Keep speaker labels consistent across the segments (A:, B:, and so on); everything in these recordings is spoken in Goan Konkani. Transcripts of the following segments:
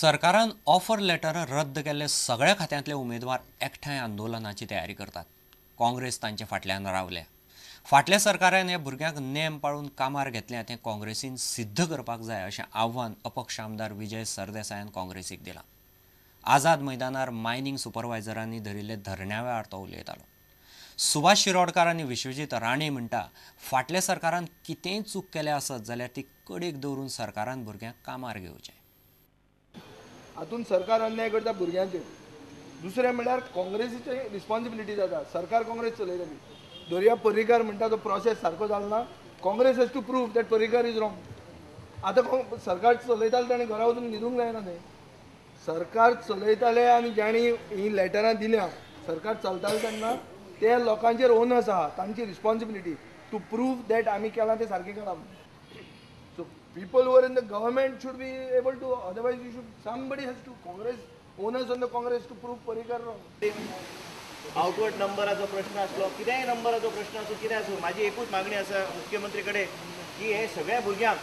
A: सरकारान ऑफर लेटर रद्द केल्ले सगळ्या खात्यांतले उमेदवार एकठांय आंदोलनाची तयारी करतात. काँग्रेस तांचे फाटल्यान रावल्या. फाटल्या सरकारान ह्या भुरग्यांक नेम पाळून कामार घेतल्या तें काँग्रेसीन सिद्ध करपाक जाय अशें आव्हान अपक्ष आमदार विजय सरदेसायान काँग्रेसीक दिलां. आझाद मैदानार मायनिंग सुपरवायझरांनी धरिल्ले धरण्या वेळार तो उलयतालो. सुभाष शिरोडकार आनी विश्वजीत राणे म्हणटा फाटल्या सरकारान कितेंय चूक केल्या आसत जाल्यार ती कडेक दवरून सरकारान भुरग्यांक कामार घेवचें.
B: हातून सरकार अन्याय करता भुरग्यांचेर. दुसरें म्हणल्यार काँग्रेसीची रिस्पॉन्सिबिलिटी जाता. सरकार काँग्रेस चलयतली. दर्या पर्रीकार म्हणटा तो प्रोसेस सारको जालो ना. Congress has to prove that Parrikar is wrong. आतां सरकार चलयताले ताणें घरा वचून न्हिदूंक जायना. तें सरकार चलयताले आनी जांणी हीं लेटरां दिल्या सरकार चलताले तेन्ना ते लोकांचेर ओनस आहा, तांची रिस्पॉन्सिबिलिटी टू प्रूव that आमी केलां तें सारकें केलां. So people who are in the government should be able to, otherwise you should, somebody has to, Congress onus on the Congress to prove Parrikar wrong.
C: Outward नंबराचो प्रश्न आसलो, कितेंय नंबराचो प्रश्न आसूं, कितें आसूं, म्हाजी एकूच मागणी आसा मुख्यमंत्री कडेन की हे सगळ्या भुरग्यांक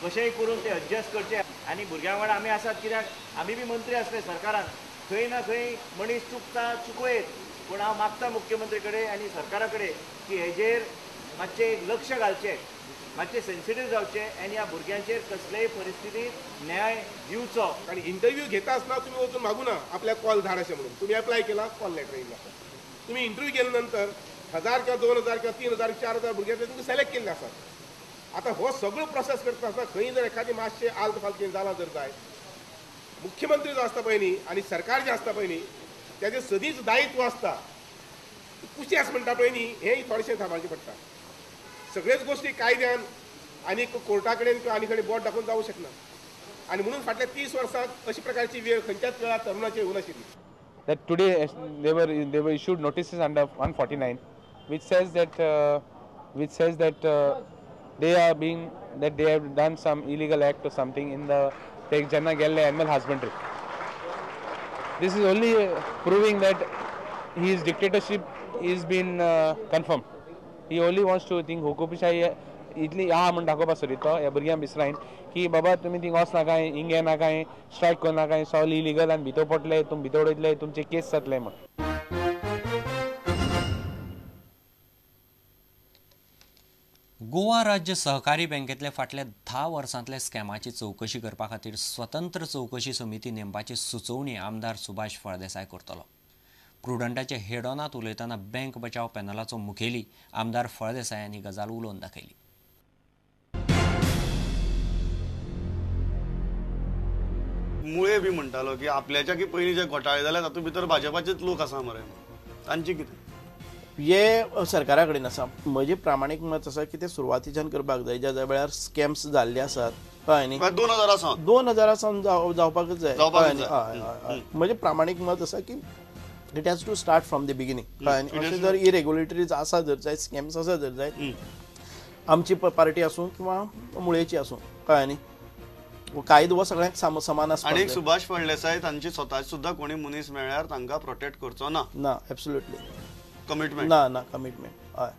C: कशेंय करून ते एडजस्ट करचे. आनी भुरग्यां वांगडा आमी आसात, कित्याक आमी बी मंत्री आसले सरकारान, खंय ना खंय मनीस चुकता, चुकयत, पूण हांव मागता मुख्यमंत्री कडेन आनी सरकारा कडेन की हेजेर मातशें लक्ष घालचें, मातशें सेन्सिटीव जावचें आनी ह्या भुरग्यांचेर कसलेय परिस्थितींत न्याय दिवचो.
D: आनी इंटरव्यू घेता आसतना तुमी वचून मागू ना आपल्याक कॉल धाड अशें म्हणून. तुमी एप्लाय केला, कॉल लेटर येयला. तुमी इंटरव्यू केले नंतर 1000 किंवा 2000 किंवा 3000 4000 भुरगे तुमकां सिलेक्ट केल्ले आसात. आतां हो सगळो प्रोसेस करता आसतना खंय जर एखादी मातशें आल्त फाल्त कितें जालां जर जाय, मुख्यमंत्री जो आसता पळय न्ही आनी सरकार जें आसता पळय न्ही तेजें सदींच दायित्व आसता. कुशें म्हणटा पळय न्ही हेंय थोडेशें थांबोवचें पडटा. सगळ्योच गोश्टी कायद्यान आनी कोर्टा कडेन किंवा आनी कडेन बोट दाखोवन जावंक शकना. आनी म्हणून फाटल्या 30 वर्सांत अशा प्रकारची वेळ खंयच्याच वेळार तरुणाचेर येवंक नाशिल्ली.
E: That today they were issued notices under 149, which says that they are being, that they have done some illegal act or something in the जेन्ना गेल्ले animal husbandry. This is only proving that his dictatorship is been confirmed. He only wants to think हुकुमशाही इतली आहा म्हूण दाखोवपा सोदिता ह्या भुरग्यांक विसरायन की बाबा तुमी थिंग वचनाकाय, हिंग येनाकाय, स्ट्रायक करनाकाय, सगळें इलिगल आनी भितर पडले, तुमी भितर वयतले, तुमचे केस जातले म्हूण.
A: गोवा राज्य सहकारी बँकेतले फाटल्या 10 वर्सांतल्या स्कॅमाची चवकशी करपा खातीर स्वतंत्र चवकशी समिती नेमपाची सुचोवणी आमदार सुभाष फळदेसाय करतलो. प्रुडंटाचे हेडॉनात उलयतना बँक बचाव पॅनलाचो मुखेली आमदार फळदेसायांनी गजाल उलोवन दाखयली.
F: मुळे बी म्हणटालो की आपल्याच्या की पयलीं जे घोटाळे जाले तातूंत भितर भाजपाचेच लोक आसा मरे, तांची कितें
G: हे सरकारा कडेन आसा. म्हजें प्रामाणीक मत आसा की ते सुरवातीच्यान करपाक जाय. ज्या ज्या वेळार स्कॅम्स जाल्ले आसात, कळ्ळें न्ही, 2000 सावन जावपाकच जाय. हय, म्हजें प्रामाणीक मत आसा की it has to start from the beginning. कळ्ळें न्ही, अशें जर इरेग्युलेटरीज आसा जर जायत, स्कॅम्स आसा जर जायत, आमची पार्टी आसूं किंवा मुळेची आसूं, कळ्ळें न्ही, कायदो हो सगळ्यांक समान आसता.
F: आनी सुभाष फळदेसाय तांची स्वताची सुद्दां कोणी मनीस मेळ्ळ्यार तांकां प्रोटेक्ट करचो ना.
G: ना, एब्सोल्युटली
F: कमिटमेंट
G: ना, ना कमिटमेंट. हय,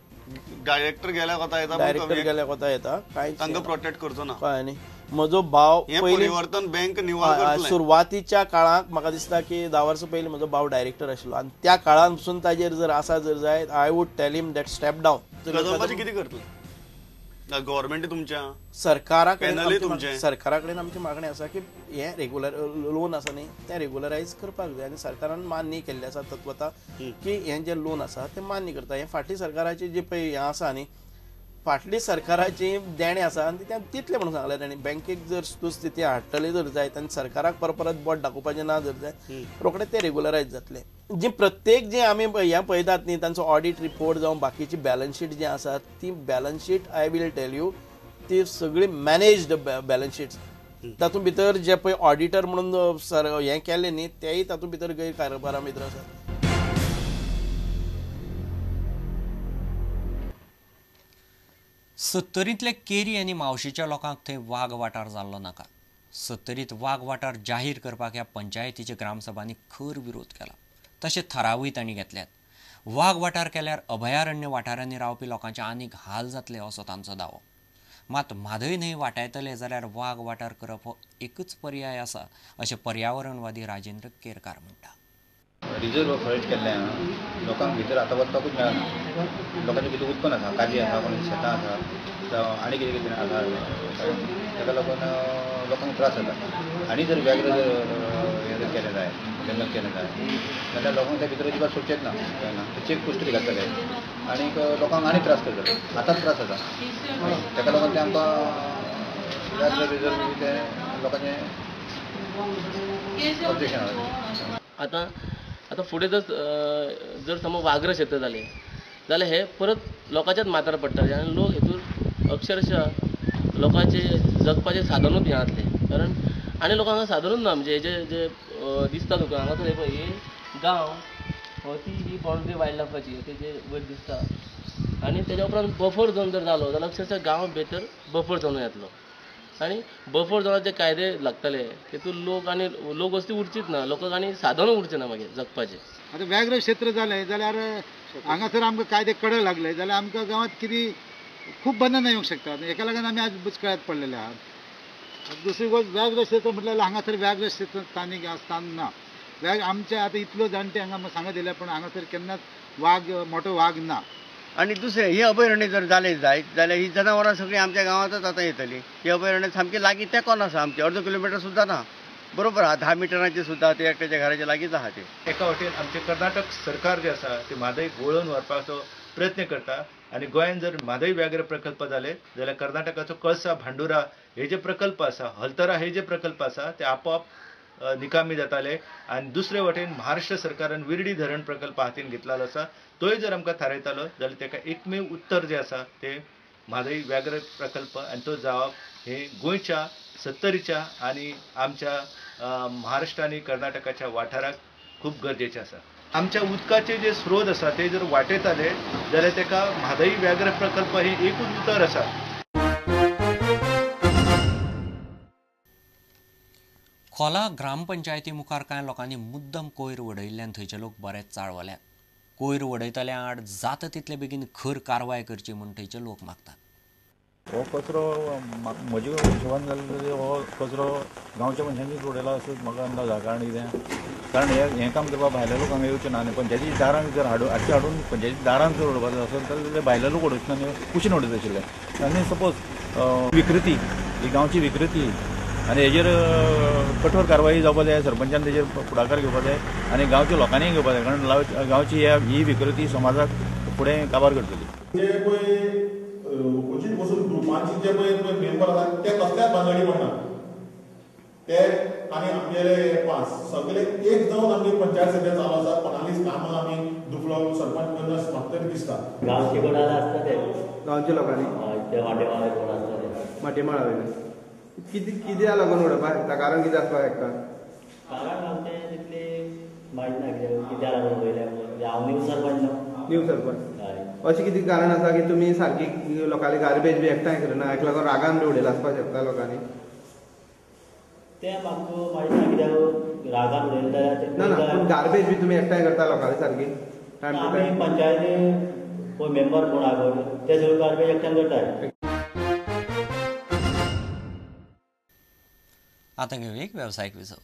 F: डायरेक्टर गेल्या कोता येता,
G: डायरेक्टर गेल्या कोता येता, कांय
F: तांकां प्रोटेक्ट करचो ना.
G: कळ्ळें न्ही, म्हजो भाव
F: परिवर्तन बँक निवळ
G: सुरवातीच्या काळाक म्हाका दिसता की 10 वर्सां पयलीं म्हजो भाव डायरेक्टर आशिल्लो आनी त्या काळान पसून ताजेर जर आसा जर जायत, I would tell him that step down.
F: कितें करतले गव्हर्मेंट तुमच्या
G: सरकारा कडेन, सरकारा कडेन आमची मागणी आसा की हें रेगुलर लोन आसा न्ही तें रेगुलरायज करपाक जाय. आनी सरकारान मान्य केल्लें आसा तत्वता की हें जें लोन आसा तें मान्य करता. हें फाटली सरकाराची जी पळय हें आसा न्ही, फाटली सरकाराची देणें आसा आनी तें तितलें म्हणून सांगलें तांणी. बँकेक जर तूं स्थिती हाडटली जर जायत आनी सरकाराक परत परत बोट दाखोवपाचें ना जर जायत, रोखडें तें रेगुलरायज जातलें. जी प्रत्येक जे आमी हें पळयतात न्ही तांचो ऑडिट रिपोर्ट जावं बाकीची बॅलन्स शीट जी आसा ती balance sheet I will tell you ती सगळी मॅनेज्ड बॅलन्स शीट्स. तातूंत भितर जे पळय ऑडिटर म्हणून सर हें केलें न्ही तेय तातूंत भितर गैरकारभारा भितर आसात.
A: सत्तरींतले केरी आनी मावशीच्या लोकांक थंय वाग वाठार जाल्लो नाका. सत्तरींत वाग वाठार जाहीर करपाक ह्या पंचायतीच्या ग्रामसभांनी खर विरोध केला. तशें थारावूय तांणी घेतल्यात. वाग वाठार केल्यार अभयारण्य वाठारांनी रावपी लोकांचे आनीक हाल जातले असो तांचो दावो. मात म्हादय न्हंय वाटायतले जाल्यार वाग वाठार करप हो एकूच पर्याय आसा अशें पर्यावरणवादी राजेंद्र केरकार म्हणटा.
H: रिजर्व फॉरेस्ट केल्ल्यान लोकांक भितर आतां वचपाकूच मेळना. लोकांचें भितर उत्पन्न आसा, काजी आसा, कोणाची शेतां आसा, जावं आनी कितें कितें आसा, ताका लागून लोकांक त्रास जाता. आनी जर व्याघ्र जर हें केलें जाय, जंगल केलें जाय जाल्यार लोकांक त्या भितर अजिबात सोडचेंच ना, कळना, चेक पोस्ट बी घातले आनीक लोकांक आनी त्रास करतले. आतांच त्रास जाता, ताका लागून तें आमकां व्याघ्र रिजर्व तें लोकांचें ऑब्जेक्शन आसा.
I: आतां आतां फुडें जर समज वाघ्र क्षेत्र जालें जाल्यार हे परत लोकांच्याच माथ्यार पडटलें आनी लोक हेतूर अक्षरशः लोकांचे जगपाचें साधनूच हें जातलें. कारण आनी लोकांक हांगा साधनूच ना. म्हणजे हेजे जे दिसता तुका हांगासर हे पळय हे गांव हो ती ही बाउंड्री वायल्ड लायफाची तेजे वयर दिसता आनी तेज्या उपरांत बफर झोन जर जालो जाल्यार अक्षरशः गांव भितर बफर झोन येतलो आनी बफर झोनाचे कायदे लागतले तेतून लोक आनी लोक वस्ती उरचीच ना, लोकांक आनी साधनूच उरचें ना मागीर जगपाचें.
J: आतां व्याघ्र क्षेत्र जालें जाल्यार हांगासर आमकां कायदे कडक लागले जाल्यार आमकां गांवांत कितें खूब बंधनां येवंक शकतात. हेका लागून आमी आज बुचकळ्यांत पडलेले आहात. दुसरी गोश्ट व्याघ्र क्षेत्र म्हटल्यार हांगासर व्याघ्र क्षेत्र स्थानीक स्थान ना. व्याघ्र आमचे आतां इतलो जाणटे हांगा सांगत दिल्या पूण हांगासर केन्नाच वाग मोठो वाग ना.
K: आनी दुसरें ही अभयारण्य जर जालें जायत जाल्यार ही जनावरां सगळीं आमच्या गांवांतच आतां येतलीं. ही अभयारण्य सामकी लागीं तेंकोन आसा, आमचें अर्दो किलोमिटर सुद्दां ना, बरोबर आहा, 10 मिटरांचे सुद्दां ते एकट्याच्या घराच्या लागींच आहा. ते
L: एका वटेन आमचें कर्नाटक सरकार जें आसा तें म्हादय वळोवन व्हरपाचो प्रयत्न करता आनी गोंयांत जर म्हादय व्याघ्र प्रकल्प जाले जाल्यार कर्नाटकाचो कळसा भांडुरा हे जे प्रकल्प आसा, हलतरा हे जे प्रकल्प आसा ते आपोआप निकामी जाताले. आनी दुसरे वटेन महाराष्ट्र सरकारान विर्डी धरण प्रकल्प हातीन घेतलेलो आसा, तोय जर आमकां थारायतालो जाल्यार ताका एकमेव उत्तर जें आसा तें म्हादय व्याघ्र प्रकल्प आनी तो जावप हें गोंयच्या सत्तरीच्या आनी आमच्या महाराष्ट्र आनी कर्नाटकाच्या वाठाराक खूब गरजेचें आसा. आमच्या उदकाचे जे स्रोत आसा ते जर वाटयताले जाल्यार ताका म्हादय व्याघ्र प्रकल्प हें एकूच उतर आसा.
A: खोला ग्रामपंचायती मुखार कांय लोकांनी मुद्दम कोयर वडयिल्ल्यान थंयचे लोक बरेच चाळवल्यात. कोयर वडयतल्या आड जाता तितले बेगीन खर कारवाय करची म्हूण थंयचे लोक मागतात.
M: हो कचरो म्हज्या हिशोबान जाल्यार हो कचरो गांवच्या मनशांनीच उडयला असो म्हाका अंदाज आसा. कारण कितें, कारण हें काम करपाक भायल्या लोक हांगा येवचें ना आनी पंचायती दारांक जर हाडचे हाडून पंचायती दारांक जर उडोवपाचो आसत जाल्यार भायले लोक उडोवचे ना, कुशीन उडयत आशिल्ले. आनी सपोज विकृती ही गांवची विकृती आनी हेजेर कठोर कारवाई जावपाक जाय, सरपंचान तेजेर फुडाकार घेवपाक जाय आनी गांवच्या लोकांनीय घेवपाक जाय, कारण गांवची ही विकृती समाजाक फुडें काबार करतली.
N: जे पळय ओपोजीट बसून ग्रुपांचे जे पळय मेंबर आसात ते कसल्याच भानगडी पडना, ते आनी आमगेले पास सगळे एक जावन आमगे पंचायत सध्या चालू आसा. कोणालीच कामां आमी दुफळो सरपंच करना म्हाका तरी दिसता.
O: गांवचे कोण आसता ते
B: गांवच्या लोकांनी
O: ते वाटेमाळा कोण आसता ते
B: माटेमाळा वयले कितें कित्याक लागून उडोवपाक शकता, कारण कितें आसपाक शकता?
O: कारण आमचें तितली म्हायती ना कित्याक कित्याक लागून उडयलें. हांव न्यू सरपंच न्हू.
B: न्यू सरपंच अशें कितें कारण आसा की तुमी सारकी लोकांली गार्बेज बी एकठांय करना, हेका लागून रागान बी उडयला आसपाक शकता लोकांनी?
O: तें म्हाका म्हायती ना कित्याक रागान उडयलें जाल्यार.
B: ना ना, पूण गार्बेज बी तुमी एकठांय करता लोकांली सारकी टायम टू टायम?
O: पंचायती पळय मेंबर कोण आहा पळय ते सगळे गार्बेज एकठांय करतात.
A: आतां घेवया एक वेवसायीक विसव.